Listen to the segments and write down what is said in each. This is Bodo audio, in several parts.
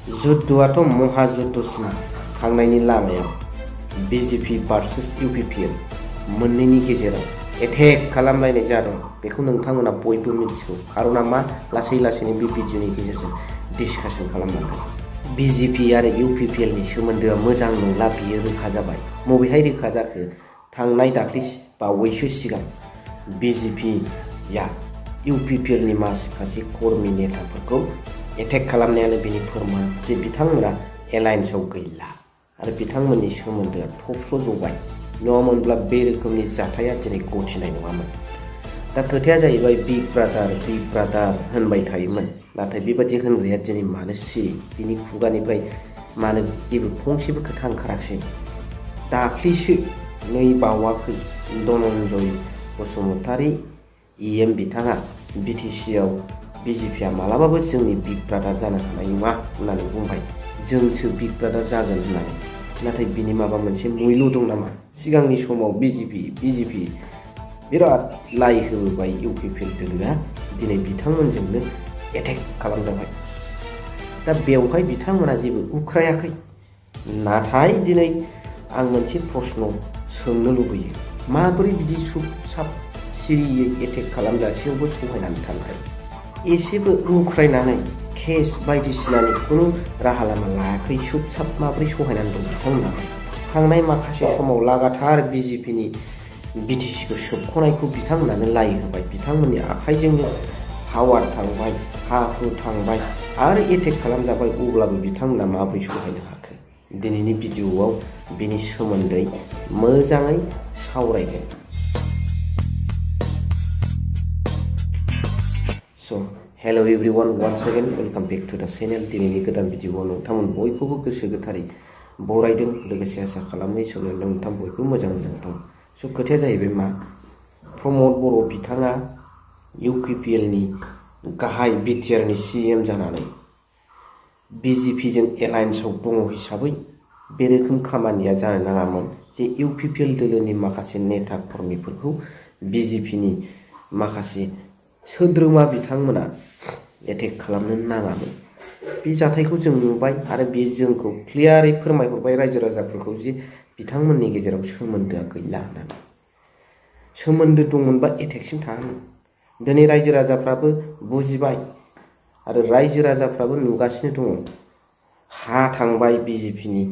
जुद्धआथ' महाजुद्धसिम थांनायनि लामायाव बिजेपि भार्सेस इउपिपिएल मोननैनि गेजेराव एटेक खालामलायनाय जादों बेखौ नोंथांमोना बयबो मिथिगौ। खारना मा लासै लासैनो बे भिडिअनि गेजेरजों डिसकासन खालामनांगोन। बिजेपि आरो इउपिपिएलनि सोमोन्दोआ मोजां नंला बियो रोखा जाबाय। बबेहाय रोखा जाखो? थांनाय दाख्लै बावैसो सिगां बिजेपिया इउपिपिएलनि माखासे कर्मि नेताफोरखौ एटेक खालामनायानो बेनि फोरमान जे बिथांमोना एलायन्सआव गैला आरो बिथांमोननि सोमोन्दोआ थबस्र' जबाय। नङामोनब्ला बे रोखोमनि जाथाया दिनै गथिनाय नङामोन। दा खोथाया जाहैबाय बिग ब्रादार होनबाय थायोमोन, नाथाय बेबादि होनग्राया दिनै मानो सिरि? बिनि खुगानिफ्राय मानो जेबो फंसेबो खोथा ओंखाराखै? दाख्लैसो नै बावाखै धनन्जय बसुमतारी EM बिथाङा बिटिसिआव बिजेपिआ मालाबाबो जोंनि बिग ब्रादार जानो हानाय नङा होननानै बुंबाय। जोंसो बिग ब्रादार जागोन होननानै। नाथाय बिनि माबा मोनसे मुइल' दं नामा? सिगांनि समाव बिजेपि बिराद लाइ होबाय इउपिपिएल दोलोआ, दिनै बिथांमोनजोंनो एटेक खालामजाबाय। दा बेवहाय बिथांमोना जेबो उख्रायाखै। नाथाय दिनै आं मोनसे प्रश्न सोंनो लुबैयो, माबोरै बिदि सुब साब सिरियै एटेक खालामजासेयावबो सहायनानै थानो हायो? एसेबो उख्रायनानै केस बायदिसिनानि खुनु राहा लामा लायाखै। सुब साब माबोरै सहायनानै दं बिथांमोना? थांनाय माखासे समाव लागातार बिजेपिनि बिटिसिखौ सोबख'नायखौ बिथांमोनानो लाइ होबाय। बिथांमोननि आखाइजोंनो पावार थांबाय, हा हु थांबाय आरो एटेक खालामजाबाय। अब्लाबो बिथांमोना माबोरै सहायनो हाखो? दिनैनि भिडिअआव बेनि सोमोन्दै मोजाङै सावरायगोन। Hello everyone, once again welcome back to the channel. दिनैनि गोदान भिडिअआव नोंथांमोन बयखौबो गोसो गोथारै बरायदों। लोगोसे आसा खालामो इसोरनो नोंथां बयबो मोजां दं। खोथाया जाहैबाय मा, प्रमद बर' बिथाङा इउपिपिएलनि गाहाय बिटिआरनि CM जानानै बिजेपिजों एलायन्सआव दङ हिसाबै बे रोखोम खामानिया जानो नाङामोन जे इउपिपिएल दोलोनि माखासे नेता कर्मिफोरखौ बिजेपिनि माखासे सोद्रोमा बिथांमोना एटेक खालामनो नाङामोन। बे जाथायखौ जों नुबाय आरो बे जोंखौ क्लियारै फोरमायहरबाय रायजो राजाफोरखौ जे बिथांमोननि गेजेराव सोमोन्दोआ गैला होननानै। सोमोन्दो दंमोनबा एटेकसिम थाङामोन। दिनै रायजो राजाफ्राबो बुजिबाय आरो रायजो राजाफ्राबो नुगासिनो दङ। हा थांबाय बिजेपिनि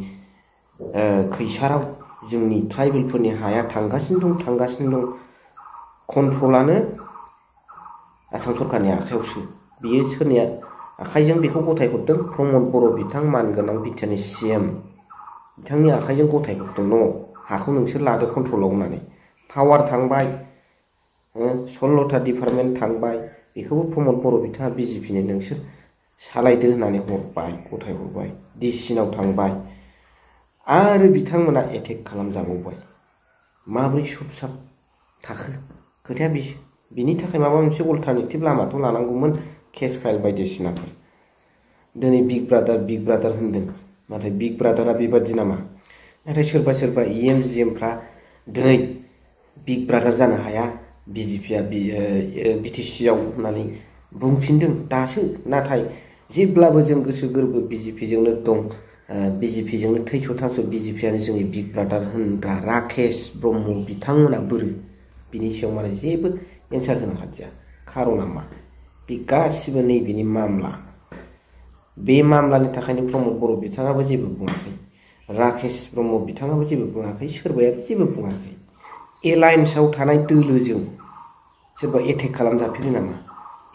खैसाराव, जोंनि ट्राइबेलफोरनि हाया थांगासिनो दं। कन्ट्रलानो आसाम सरकारनि आखायावसो। बियो सोरनि आखाइजों बेखौ गथायहरदों? प्रमद बर' बिथां मानगोनां बिटिआरनि CM बिथांनि आखाइजों गथायहरदों। हाखौ नोंसोर लादो कन्ट्रलाव होननानै। पावार थांबाय, 16टा डिपार्टमेन्ट थांबाय, बेखौबो प्रमद बर' बिथाङा बिजेपिनो नोंसोर सालायदो होननानै हरबाय, गथायहरबाय। DCनाव थांबाय आरो बिथांमोना एटेक खालामजाबावबाय। माबोरै सुब साब थाखो? खोथाया बेसो। बिनि थाखाय माबा मोनसे अल्टारनेटिभ लामाथ' लानांगौमोन, केस फाइल बायदिसिनाफोर। दिनै बिग ब्रादार होनदों, नाथाय बिग ब्रादारा बेबादि नामा? नाथाय सोरबा EM GMफ्रा दिनै बिग ब्रादार जानो हाया बिजेपिआ बिटिसिआव होननानै बुंफिनदों दासो। नाथाय जेब्लाबो जों गोसो गोरबो बिजेपिजोंनो दं, बिजेपिजोंनो थैस' थांस'। बिजेपिआनो जोंनि बिग ब्रादार होनग्रा राकेश ब्रह्म बिथांमोना बोरो बिनि सायाव माने जेबो एन्सार होनो हादिया। खारना मा? बे गासिबो नैबेनि मामला। बे मामलानि थाखायनो प्रमद बर' बिथाङाबो जेबो बुङाखै, राकेश ब्रह्म बिथाङाबो जेबो बुङाखै, सोरबायाबो जेबो बुङाखै। एलायन्सआव थानाय दोलोजों सोरबा एटेक खालामजाफेरो नामा?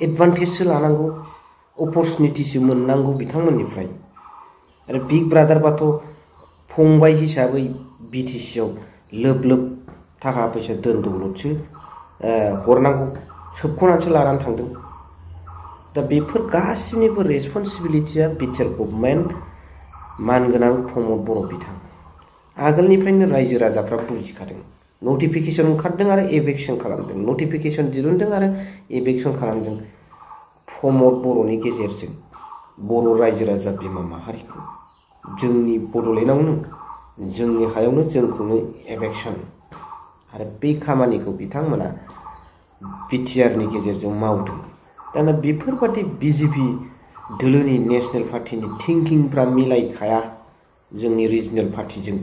एडभान्टेजसो लानांगौ, अपरचुनिटिसो मोननांगौ बिथांमोननिफ्राय। आरो बिग ब्रादारबाथ' फंबाय हिसाबै बिटिसिआव लोब थाखा फैसा दोन दौलतसो हरनांगौ, सोबख'नानैसो लानानै थांदों। दा बेफोर गासिनिबो रेसपन्सिबिलिटिया बिटिआर गभर्नमेन्ट मानगोनां प्रमद बर' बिथां। आगोलनिफ्रायनो रायजो राजाफ्रा बुजिखादों। नटिफिकेसन ओंखारदों आरो एभेक्सन खालामदों, नटिफिकेसन दिरुनदों आरो एभेक्सन खालामदों। प्रमद बर'नि गेजेरजों बर' रायजो राजा बिमा माहारिखौ जोंनि बड'लेण्डआवनो, जोंनि हायावनो जोंखौनो एभेक्सन। आरो बे खामानिखौ बिथांमोना बिटिआरनि गेजेरजों मावदों। दाना बेफोरबादि बिजेपि दोलोनि नेशनेल पार्टिनि थिंकिंफ्रा मिलायखाया जोंनि रिजनेल पार्टिजों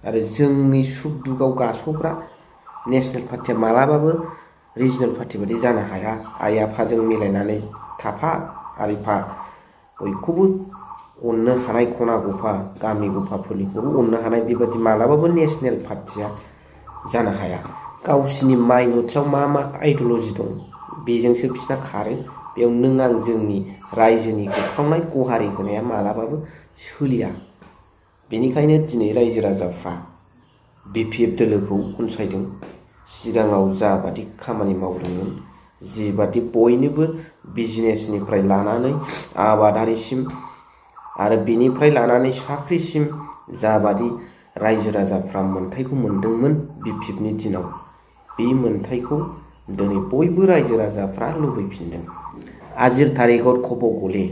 आरो जोंनि सुख दुखआव गास'ग्रा नेशनेल पार्टिया मालाबाबो रिजनेल पार्टि बायदि जानो हाया। आइ आफाजों मिलायनानै थाफा आरिफा बयखौबो अननो हानाय खना गफा गामि गफाफोरनिखौबो अननो हानाय बेबायदि मालाबाबो नेशनेल पार्टिया जानो हाया। गावसिनि माइनरिटियाव मा मा आइडिय'लजि दं बेजोंसो बिसिना खारो। बेयाव नों आं जोंनि रायजोनि होख्रावनाय गहारि होनाया मालाबाबो सोलिया। बेनिखायनो दिनै रायजो राजाफ्रा BPF दोलोखौ अनसायदों। सिगाङाव जाबादि खामानि मावदोंमोन, जिबादि बयनोबो बिजनेसनिफ्राय लानानै आबादारिसिम आरो बेनिफ्राय लानानै साख्रिसिम जाबादि रायजो राजाफ्रा मोनथायखौ मोनदोंमोन BPFनि दिनाव, बे मोनथायखौ दिनै बयबो रायजो राजाफ्रा लुबैफिनदों। আজিৰ তাৰিখত ক'ব গ'লে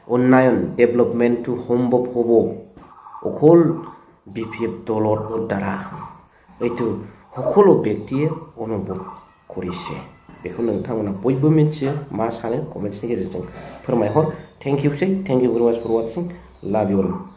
উন্নয়ন ডেভেলপমেণ্টটো সম্ভৱ হ'ব অকল BPF দলৰ দ্বাৰা। এইটো সকলো ব্যক্তিয়ে অনুভव কৰিছে। बेखौ नोंथांमोना बयबो मिथियो। मा सानो कमेन्ट्सनि गेजेरजों फोरमायहर। थेंक इउसै। थेंक इउ भेरि माच फर वाचिं। लाभ इउ अल।